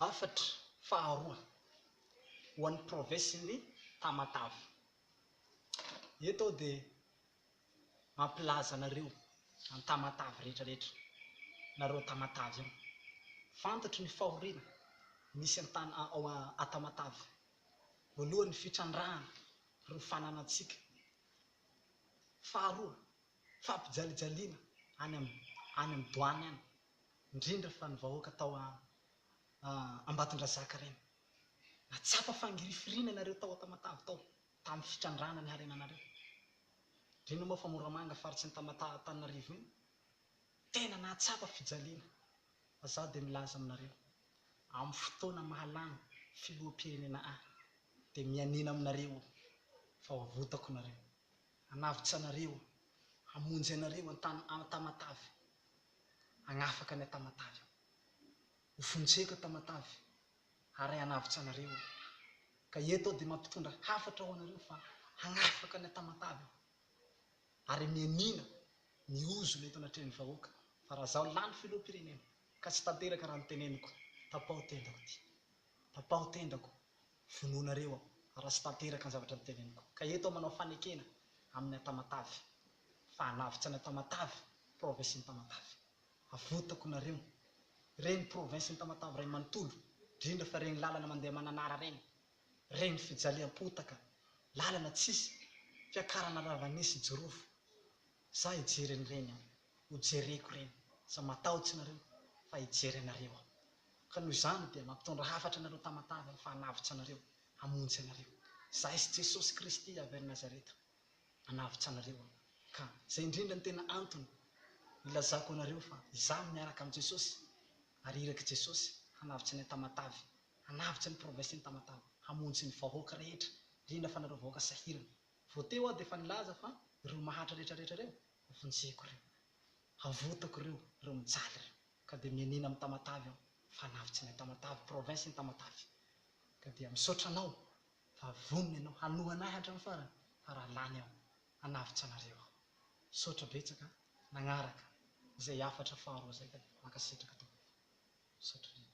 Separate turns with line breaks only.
Hafatra faharoa ho an'ny province-n'i Tamatave. Eto aho dia mampilaza anareo any Tamatave rehetra rehetra, nareo Tamatave ao. Fantatro ny fahoriana misy an-tany ao Tamatave. Voalohany ny fitrandrahana ireo fananantsika. Faharoa, fampijalijaliana any amin'ny any amin'ny douane any, indrindra fa ny vahoaka tao Ambatondrazaka ireny. Nahatsapa fangirifiriana ianareo tao Tamatave tao tamin'ny fitrandrahana ny harenanareo. Indrindra moa fa Moramanga faritsy ny Tamatave Antananarivo iny, tena nahatsapa fijaliana. Fa izaho dia milaza aminareo, amin'ny fotoana mahalany filoham-pirenena ahy dia mianiana aminareo aho fa ho avotako nareo. Hanavotra anareo aho, hamonjy anareo an-tany Tamatave, hagnafaka ny Tamatave aho. Ho vonjeko Tamatave ary hanavotra anareo aho. Ka eto aho dia mampitondra hafatra ho anareo fa hagnafaka ny Tamatave aho. Ary mianiana, mihozona eto anatrehan'ny vahoaka fa raha zaho lany filoham-pirenena ka tsy tanteraka raha ny teneniko, tapaho tendako ity. Tapaho tendako, vonoinareo aho raha tsy tanteraka ny zavatra noteneniko. Ka eto aho manao fanekena amin'ny Antamatave fa hanavotra ny Antamatave, province-n'i Tamatave. Avotako nareo. Ireny province-n'i Tamatave iray manontolo, indrindra fa ireny lalana mandeha Mananara ireny, ireny fijaliam-potaka, lalana tsisy, fiakarana Ravanisy Jirofo. Za hijery an'ireny aho. Ho jereko ireny. Za matahotsy nareo fa hijery anareo aho. Ka noho izany dia mampitondra hafatra anareo Tamatave aho fa hanavotra anareo, hamonjy anareo. Izahay sy Jesosy Kristy avy any Nazareta hanavotra anareo aho. Ka izay indrindra no tena antony ilazako anareo fa izaho miaraka amin'i Jesosy ary irak'i Jesosy hanavotra ny Tamatave, hanavotra ny province-n'i Tamatave, hamonjy ny vahoaka rehetra, indrindra fa anareo vahoaka sahirana. Vao teo aho dia efa nilaza fa ireo mahatra rehetra rehetra ireo, vonjeko ireo. Havotako ireo, ireo mijaly ireo. Ka dia mianiana amin'i Tamatave aho fa hanavotsy anay Tamatave, province ny Tamatave. Ka dia misaotra anao fa vonona ianao hanohana ahy hatramin'ny farany fa raha lany aho, hanavotsy anareo aho. Misaotra betsaka nagnaraka izay hafatra faharoa izay ka dia mankasitraka tompoko. Misaotra indrindra.